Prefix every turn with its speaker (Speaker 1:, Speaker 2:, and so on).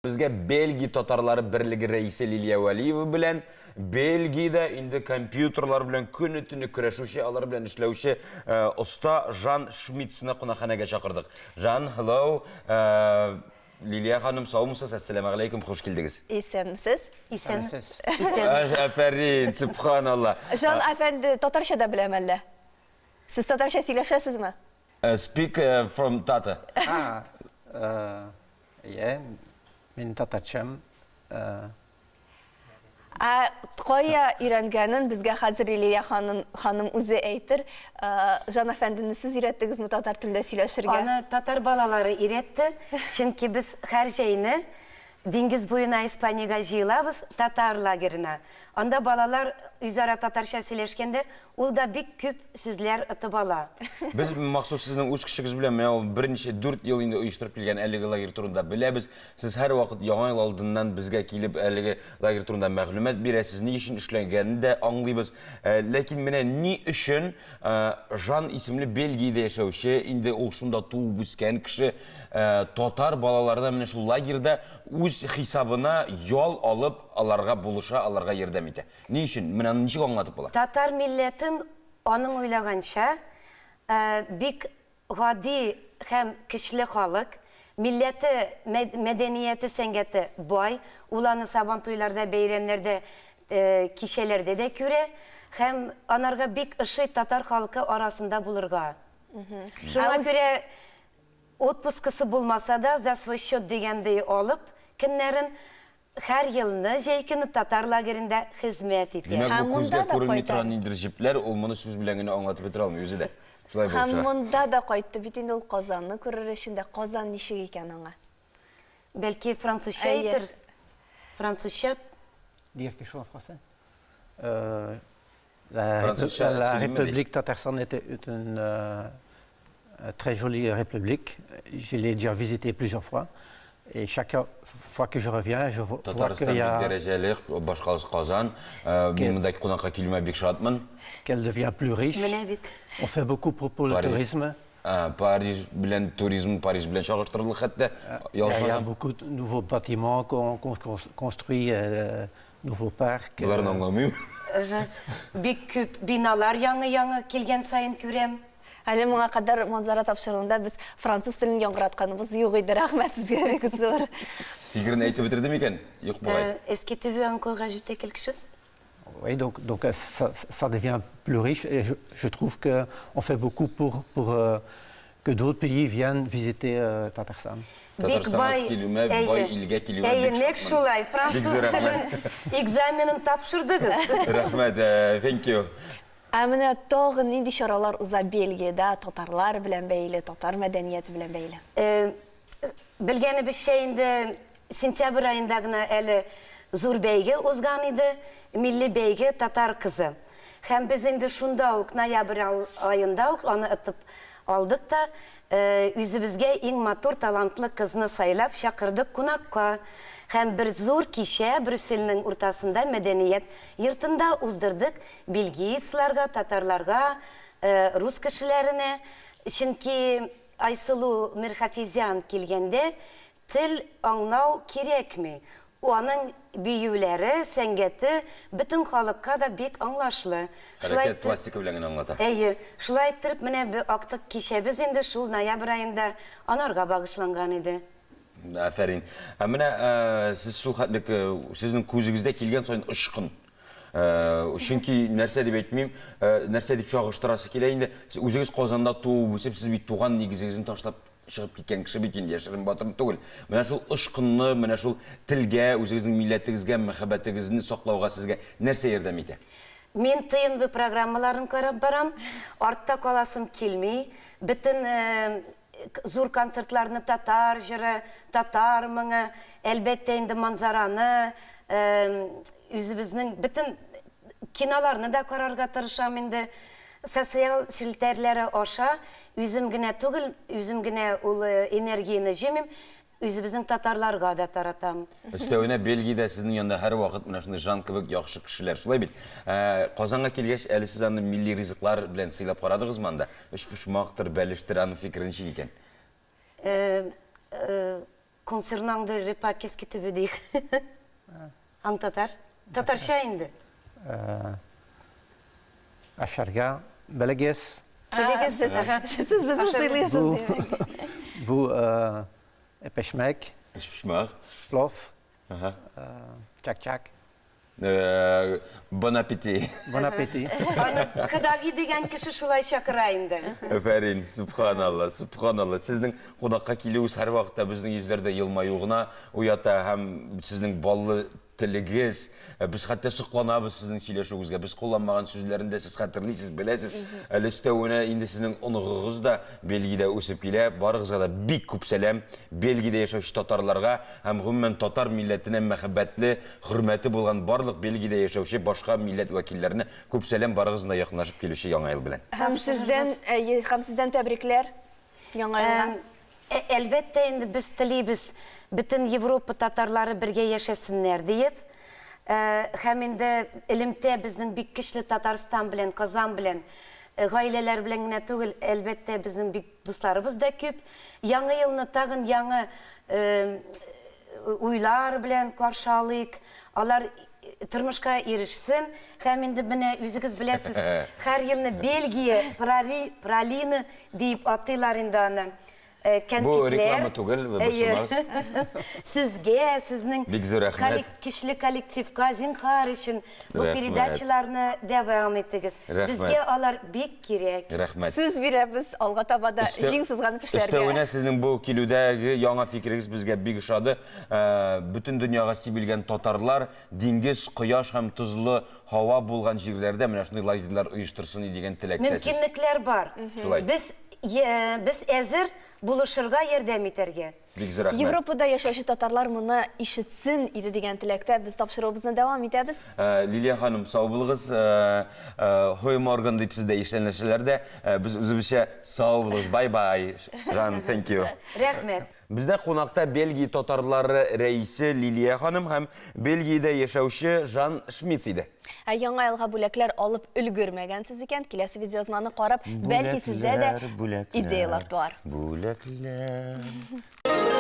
Speaker 1: Безгә Бельгия татарлары берлеге рәисе Лилия Вәлиева белән Бельгиядә инде компьютерлар белән көне-төне көрәшүче, алар белән эшләүче э, оста Жан Шмидцны кунакханәгә чакырдык. Жан, hello. Э, Лилия ханым, саумысыз? Әссәламә галәйкүм, хуш килдегез.
Speaker 2: Исәнмесез.
Speaker 3: Исәнмесез.
Speaker 2: Исәнмесез.
Speaker 1: Афәрин, субханалла.
Speaker 2: Жан әфәнде татарча да беләме әллә? Сез татарча сөйләшәсезме?
Speaker 1: Э, speak from Tata.
Speaker 3: А, Иә, мин татарчам.
Speaker 2: Ә кая өйрәнгәнен безгә хәзер Лилия ханым, ханым үзе әйтер. Жан әфәндене сез өйрәттегезме татар телендә сөйләшергә?
Speaker 4: Аны татар балалары өйрәтте, чөнки без һәр җәйне диңгез буена Испаниягә җыелабыз, татар лагерена. Анда балалар үзара татарча сөйләшкәндә, ул да бик күп сүзләр отып ала.
Speaker 1: Без махсус сезнең үз көчегез белән менә ул берничә дүрт ел инде оештырып килгән әлеге лагерь турында беләбез. Сез һәрвакыт Яңа ел алдыннан безгә килеп әлеге лагерь турында мәгълүмат бирәсез, ни өчен эшләнгәнен дә аңлыйбыз. Э, ләкин менә ни өчен э, Жан исемле Бельгиядә яшәүче, инде ул шунда туып үскән кеше, э, татар балаларына менә шул лагерьда үз хисабына ял алып, аларга булыша, аларга ярдәм итә. Ни өчен? Менә аны ничек аңлатып була?
Speaker 4: Татар милләтен аның уйлаганча, бик гади һәм көчле халык, милләте, мәдәнияте, сәнгате бай, ул аны сабантуйларда, бәйрәмнәрдә, кичәләрдә дә күрә һәм анарга бик ошый татар халкы арасында булырга. Шуңа күрә отпускысы булмаса да, за свой счет дигәндәй алып, көннәрен Һәр елны җәй көне татар лагеренда хезмәт итә.
Speaker 1: Димәк,
Speaker 2: Һәм
Speaker 1: бу
Speaker 2: монда
Speaker 1: күзгә
Speaker 2: да
Speaker 1: күренми
Speaker 2: кайта.
Speaker 1: торган ниндидер җепләр, ул моны сүз белән генә аңлатып бетерә алмый үзе дә. Шулай булып
Speaker 2: Һәм
Speaker 1: чыга.
Speaker 2: монда да кайтты бит инде ул Казанны күрер өчен дә. Казан ничек икән аңа?
Speaker 4: Бәлки французча
Speaker 2: Әйе.
Speaker 4: әйтер? Французча.
Speaker 3: Dire quelque chose en français? Euh, la,
Speaker 1: Французча
Speaker 3: la
Speaker 1: сөйлиме ди.
Speaker 3: République Tatarstan était une très jolie république. Je l'ai déjà visitée plusieurs fois. Et chaque fois que je reviens, je vois
Speaker 1: Татарстан
Speaker 3: qu'il y
Speaker 1: бик
Speaker 3: a,
Speaker 1: дәрәҗәле, башкаласы Казан. Э, Мин монда кунакка килүемә бик шатмын.
Speaker 3: qu'elle devient plus riche.
Speaker 4: Менә бит.
Speaker 3: On fait beaucoup pour, pour le
Speaker 1: Paris.
Speaker 3: tourisme.
Speaker 1: Э, Париж белән туризм Париж белән чагыштырырлык хәтта.
Speaker 3: Il y a, il y a
Speaker 1: Ялгышмасам.
Speaker 3: beaucoup de nouveaux bâtiments qu'on qu'on construit, nouveaux parcs.
Speaker 1: Боларны аңламыйм.
Speaker 4: Бик күп биналар яңы-яңы килгән саен күрәм.
Speaker 2: Әле моңа кадәр Манзара тапшыруында без француз телен яңгыратканыбыз юк иде. Рәхмәт сезгә бик зур.
Speaker 1: Фикерен әйтеп бетерде микән? Юк бугай.
Speaker 4: Est-ce que tu veux encore rajouter quelque chose?
Speaker 3: Oui, donc, donc ça, ça devient plus riche et je, je trouve qu'on fait beaucoup pour, pour euh, que d'autres pays viennent visiter euh, Tatarstan.
Speaker 4: Бик
Speaker 1: Татарстанга
Speaker 4: бай,
Speaker 1: килүемә, бай
Speaker 4: әйе.
Speaker 1: илгә килүемә
Speaker 4: Әйе,
Speaker 1: бик
Speaker 4: нәкъ
Speaker 1: шатмын.
Speaker 4: шулай,
Speaker 1: Бик
Speaker 4: француз
Speaker 1: зур
Speaker 4: телен
Speaker 1: рәхмәт.
Speaker 4: экзаменын тапшырдыгыз.
Speaker 1: Рәхмәт, э, thank you.
Speaker 2: Ә менә тагын нинди чаралар уза Бельгиядә татарлар белән бәйле, татар мәдәнияте белән бәйле?
Speaker 4: Белгәнебезчә инде, сентябрь аенда гына әле зур бәйге узган иде, милли бәйге Татар кызы. Һәм без инде шунда ук, ноябрь аенда ук аны отып алдык та, үзебезгә иң матур, талантлы кызны сайлап чакырдык кунакка. Һәм бер зур кичә Брюссельнең уртасында мәдәният йортында уздырдык бельгиецларга, татарларга, рус кешеләренә. Чөнки Айсылу Мирхафизян килгәндә тел аңлау кирәкми. Аның биюләре, сәнгате бөтен халыкка да бик аңлашлы. Шулай
Speaker 1: Хәрәкәт
Speaker 4: итеп,
Speaker 1: пластика белән генә аңлата.
Speaker 4: әйе, шулай иттереп менә бе актык кичәбез инде шул ноябрь аенда анарга багышланган иде.
Speaker 1: Афәрин. Ә менә сез шул хәтлек сезнең күзегездә килгән саен очкын. Чөнки нәрсә дип әйтмим, нәрсә дип чагыштырасы килә инде. Сез үзегез Казанда туып үсеп, сез бит туган нигезегезне ташлап чыгып киткән кеше бит инде, яшерен батырын түгел. Менә шул очкынны, менә шул телгә, үзегезнең милләтегезгә мәхәббәтегезне саклауга сезгә нәрсә ярдәм итә?
Speaker 4: Мин ТНВ программаларын карап барам. Артта каласым килми. Бөтен зур концертларны татар җыры, татар моңы, әлбәттә инде Манзараны, үзебезнең бөтен киноларны да карарга тырышам инде. Социаль челтәрләре аша үзем генә түгел, үзем генә ул энергияне җыймыйм, үзебезнең татарларга да таратам.
Speaker 1: Өстәвенә Бельгиядә сезнең янда һәрвакыт менә шундый Жан кебек яхшы кешеләр, шулай бит? Казанга килгәч, әле сез аны милли ризыклар белән сыйлап карадыгызмы анда? Өчпочмактыр, бәлештер, аның фикере ничек икән?
Speaker 4: Concernant de repas, qu'est-ce que tu veux dire? En tatar? Татарча инде.
Speaker 3: Ашарга белегез.
Speaker 4: Килегез.
Speaker 2: Сез безне сыйлыйсыз димәк.
Speaker 3: Бу эпешмәк.
Speaker 1: Эшпешмәк.
Speaker 3: Плов. Чак-чак.
Speaker 1: Bon appétit.
Speaker 3: Bon appétit.
Speaker 4: Аны Кадаги дигән кеше шулай чакыра инде.
Speaker 1: Афәрин, субханалла, субханалла. Сезнең кунакка килүегез һәрвакытта безнең йөзләрдә елмаю гына уята һәм сезнең баллы телегез, без хәтта сокланабыз сезнең сөйләшүегезгә. Без кулланмаган сүзләрне дә сез хәтерлисез, беләсез. Әле өстәвенә инде сезнең оныгыгыз да Бельгиядә үсеп килә. Барыгызга да бик күп сәлам. Бельгиядә яшәүче татарларга һәм гомумән татар милләтенә мәхәббәтле, хөрмәте булган барлык Бельгиядә яшәүче башка милләт вәкилләренә күп сәлам. Барыгызны да якынлашып килүче Яңа ел белән.
Speaker 2: Һәм сездән, әйе, һәм сездән тәбрикләр Яңа елга.
Speaker 4: Әлбәттә инде без телибез бөтен Европа татарлары бергә яшәсеннәр диеп. Һәм инде элемтә безнең бик көчле Татарстан белән, Казан белән, гаиләләр белән генә түгел, әлбәттә безнең бик дусларыбыз да күп. Яңа елны тагын яңа уйлар белән каршы алыйк. Алар тормышка ирешсен. Һәм инде менә үзегез беләсез, һәр елны Бельгия пралины диеп атыйлар инде аны. Кәнфитләр.
Speaker 1: Бу реклама түгел, борчылмагыз.
Speaker 4: Сезгә, сезнең
Speaker 1: Бик зур рәхмәт.
Speaker 4: көчле коллективка, зинһар өчен бу передачаларны дәвам итегез.
Speaker 1: Рәхмәт.
Speaker 4: Безгә алар бик кирәк.
Speaker 1: Рәхмәт.
Speaker 2: Сүз бирәбез, алга таба да җиң сызганып эшләргә.
Speaker 1: Өстәвенә сезнең бу килүдәге яңа фикерегез безгә бик ошады. Бөтен дөньяга сибелгән татарлар диңгез, кояш һәм тозлы һава булган җирләрдә менә шундый лагерьлар оештырсын иде дигән теләктә сез.
Speaker 4: Мөмкинлекләр бар.
Speaker 1: Шулай.
Speaker 4: Без, без әзер булышырга, ярдәм итәргә.
Speaker 1: Бик зур рәхмәт.
Speaker 2: Европада яшәүче татарлар моны ишетсен иде дигән теләктә без тапшыруыбызны дәвам итәбез.
Speaker 1: Лилия ханым, сау булыгыз. Хой морган дип сездә ишәнләшәләр дә, без үзебезчә сау булыгыз. Бай-бай. Жан, thank you.
Speaker 4: Рәхмәт.
Speaker 1: Бездә кунакта Бельгия татарлары рәисе Лилия ханым һәм Бельгиядә яшәүче Жан Шмиц иде.
Speaker 2: Ә Яңа елга бүләкләр алып өлгермәгәнсез икән, киләсе видеоязманы карап, бәлки сездә дә идеялар туар.
Speaker 1: Бүләкләр, бүләкләр.